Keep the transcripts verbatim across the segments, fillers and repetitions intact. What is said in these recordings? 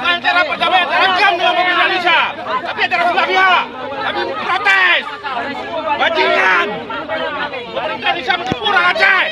Antara perdamaian antara G A M dengan pemerintah Indonesia, tapi antara belah pihak. Kami memprotes. Bajingan. Pemerintah Indonesia menipu orang Aceh.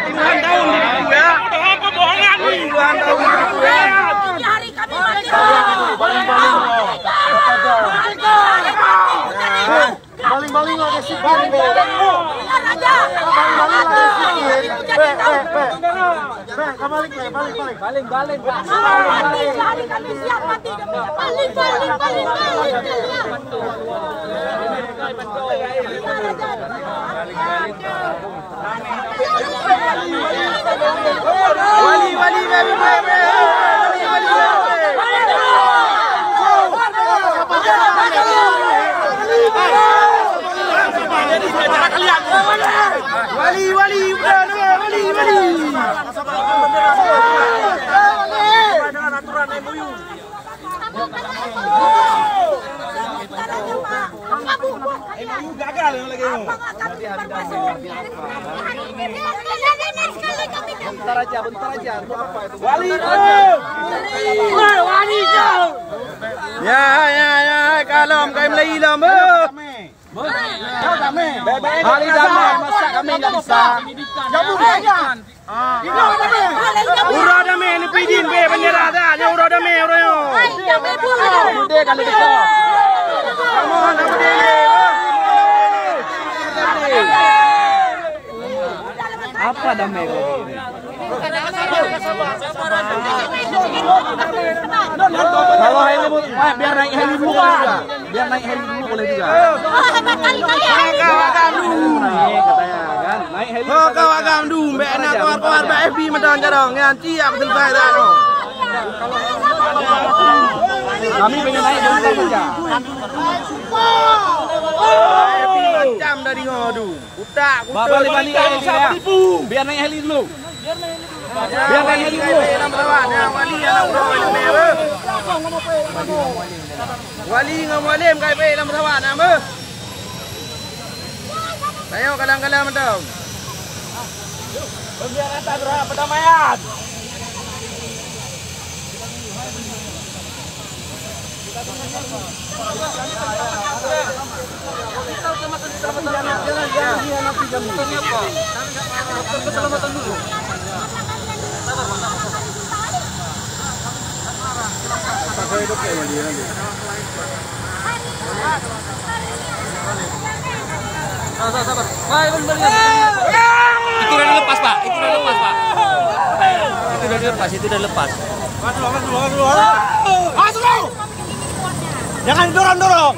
Puluhan tahun ditipu, ya. Bohong, pembohongan ni. Puluhan tahun ditipu, ya. Hari kami mati. Baling-baling. Baling-baling lagi sih. Baling-baling lagi sih. Bek, bek, bek. Bek, ka balik, bek, balik, balik. Baling-baling, Pak. Hari kami siap mati demi balik, balik, balik, balik. Wali, wali, wali, wali, wali, wali, wali. Wali, wali, wali, wali, wali. Gagal lagi. Bentar aja, bentar aja. Wali tu. Wali tu. Ya, ya, ya, kalem, kai Melayu lom, eh. Hari damai, masa kami nggak bisa? Uroe damé, neupeudin bèe bandera dah, nyoe uroe damé uroe nyoe. Muda kan kita. Kamu nak berdiri. Apa damai kau? Kalau ini, biar naik heli dulu, Pak. Biar naik heli dulu boleh juga. Naik heli. Ho, kau agam dum, bèk na keluar-keluar bak F B mantong jarong, nyan ciyak beutôi dah tu. Kami pengen naik dulu saja. F B macam dah dengar tu. Utak, utak. Balik, balik, balik, balik. Biar naik heli dulu. Biar naik heli dulu. Wali ngon Mualem kai bèk lam pesawat, nama? Ayo, kalang-kalang mantong. Pembiarkan tak berharap perdamaian. Itu udah dilepas, Pak. Itu udah lepas, Pak. Itu udah dilepas, itu udah lepas. Jangan dorong-dorong.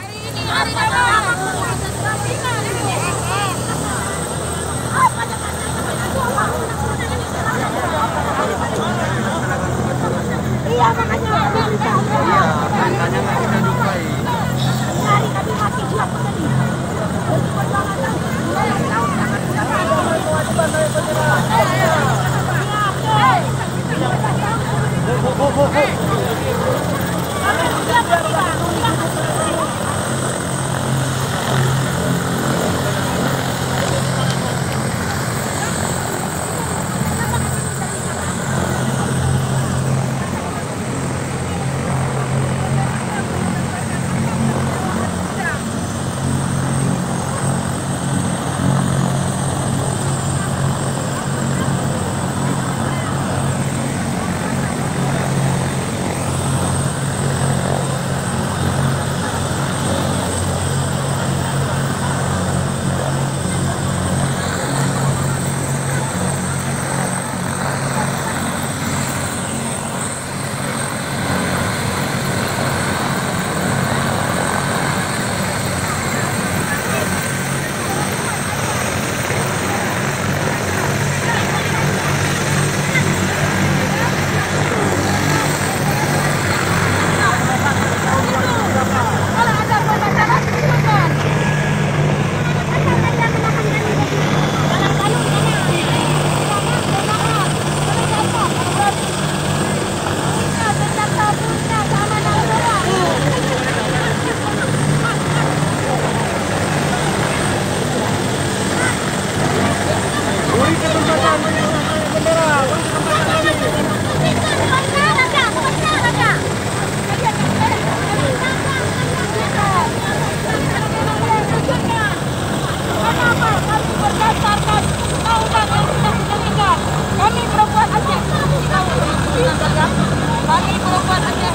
Kami perempuan Aceh,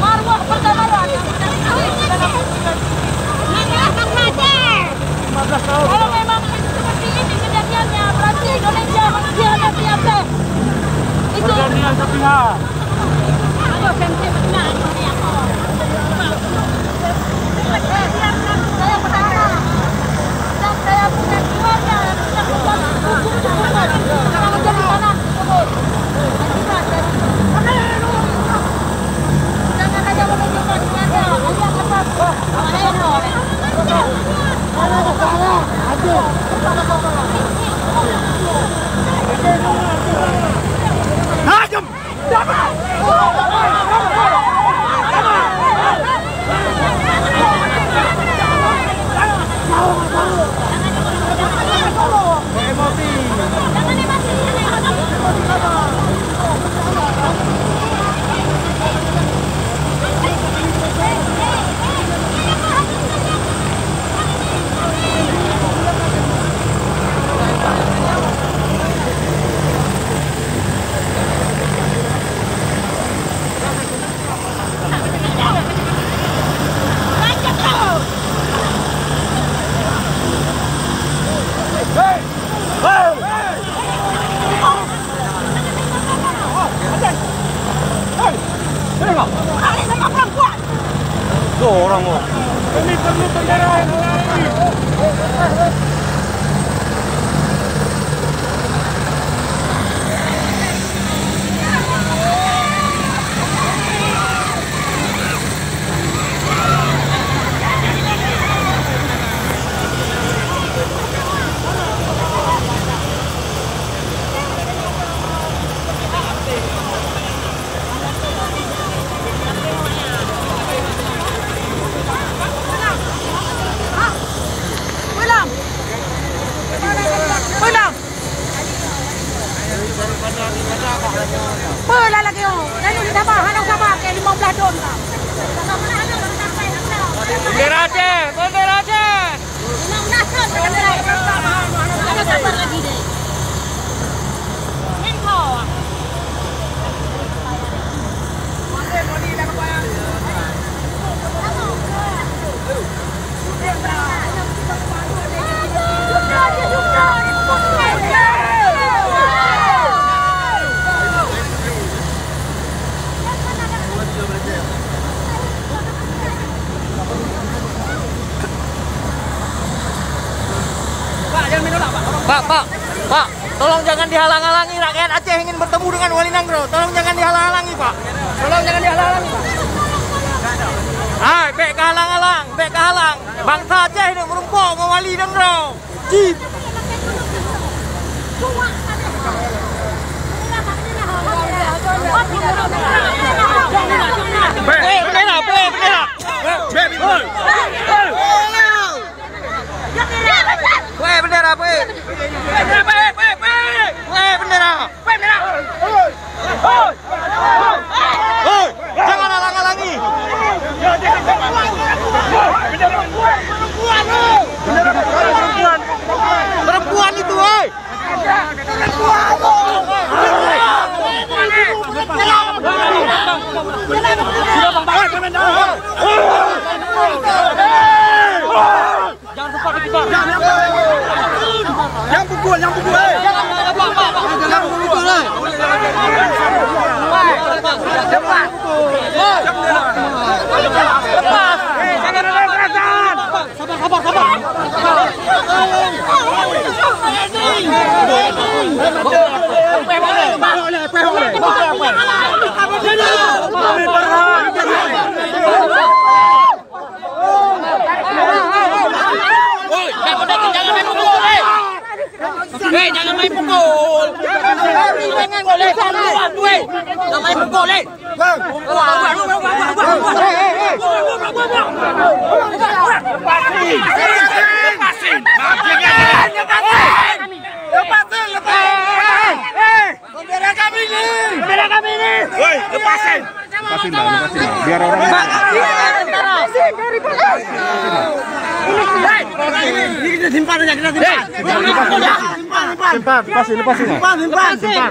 maruah pertama. Kalau memang seperti ini kejadiannya, berarti Indonesia mengkhianati Aceh. Itu. Perjanjian sepihak. Tuh orang, oh. Ini perlu bendera yang lain. Pulang! Pulang! Peue lah lagèe nyoe? Lalu di Sabah, hana Sabah, keu limong blaih thôn ka. Bendera Aceh! Bendera Aceh! Limong blaih thôn ka. Hana sabar lagi deh. Menko. Pak, jangan main tolak, Pak. Tolong. Pak, Pak, Pak, tolong jangan dihalang-halangi, rakyat Aceh ingin bertemu dengan wali nanggroe. Tolong jangan dihalang-halangi, Pak. Tolong jangan dihalang-halangi, Pak. Hai, bèk kahalang-halang, bèk kahalang. Bansa Aceh neuk meurumpok ngon wali nanggroe. Cit. Weh, bendera, weh, bendera. Weh, bendera, weh. Weh, bendera. Hei, jangan halang-halangi. Perempuan itu, hei. Jangan sempat dikejar. Yang pukul, yang pukul, eh. Yang pukul, eh. Lepas. Lepas. Jangan ada kekerasan. Sabar, sabar, sabar. Oi, jangan main pukul, eh. Eh, jangan main pukul. Jangan main pukul, eh. Jangan main pukul, eh. Bang. Buang, buang, buang. Lepasin. Lepasin, lepasin. Bendera kami ni! Bendera kami ni! Woi, lepasin! Lepasin dah, lepasin dah. Biar orang. Pak, ini tentara. Ini kita simpan aja, kita simpan. Hei, jangan lepasin. Simpan, simpan. Simpan, lepasin, lepasin. Simpan, simpan. Simpan.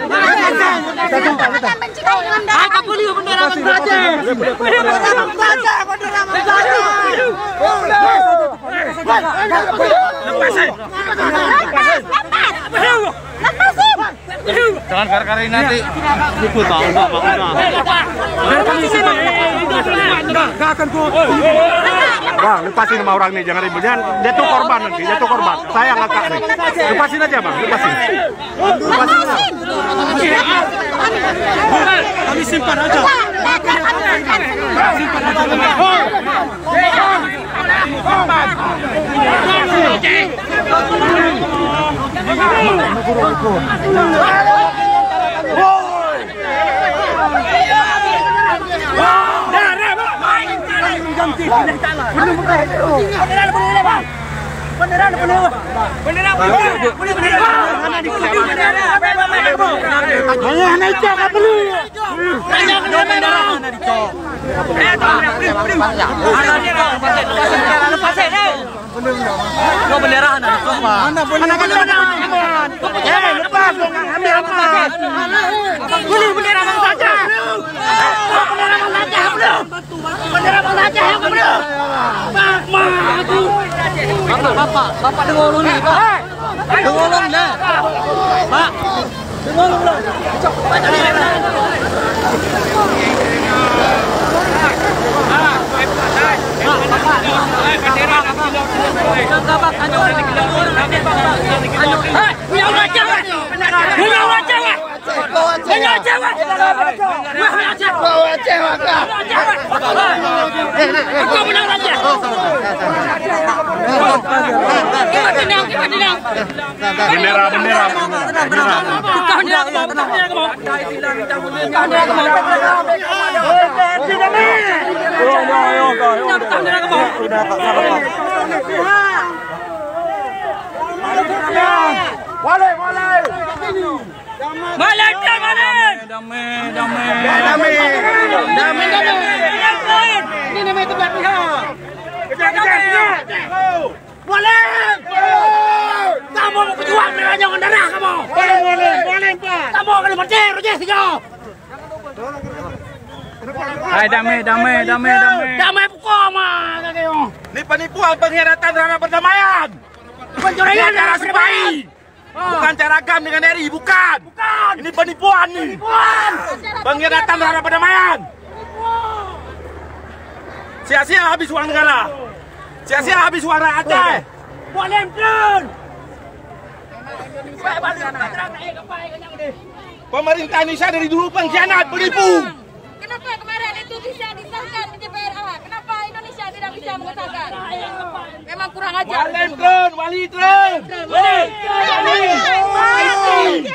Hai, tak boleh bendera bangsa Aceh. Bendera bangsa Aceh, bendera bangsa Aceh. Lepasin. Lepas, lepas. Lepasin. Jangan gara-gara ini nanti. Itu tahu, Pak, Pak, udah. Bang, lepasin sama orang ni, jangan ribut. Jangan, jatuh korban nanti, jatuh korban. Sayang kakak ni. Lepasin aja, Bang, lepasin. Lepasin. Kami simpan aja. Simpan aja. Mana bendera? Mana bendera? Eh, lepas dong, ambil apa? Bendera bangsa Aceh. Bendera bangsa Aceh, belum. Bendera bangsa Aceh, belum. Bapak, bapak, bapak dengar dulu ni, Pak. Dengar dulu ni. Pak. Bendera, bendera. Bendera. Malam, malam. Damai, damai. Damai, damai. Ini namanya tempat pihak. Kejar, kejar, kejar. Boleh! Kamoe meupejuang meurajang ngon darah kamoe! Boleh, boleh, boleh, Pak! Kamoe keuneuk maté roh jih singoh! Hai, damai, damai, damai, damai! Damai pukon ma kaki nyoe! Ini penipuan pengkhianatan terhadap perdamaian! Pencurian terhadap perdamaian! Bukan cara GAM dengan RI, bukan! Bukan! Ini penipuan ni! Penipuan! Pengkhianatan terhadap perdamaian! Sia-sia habis uang negara. Sia-sia habis uang rakyat Aceh. Buat lem turun. Pemerintah Indonesia dari dulu pengkhianat, penipu. Kenapa kemarin itu bisa disahkan di D P R A? Kenapa Indonesia tidak bisa mengesahkan? Memang kurang ajar. Buat lem turun, wali turun. Wali. Wali.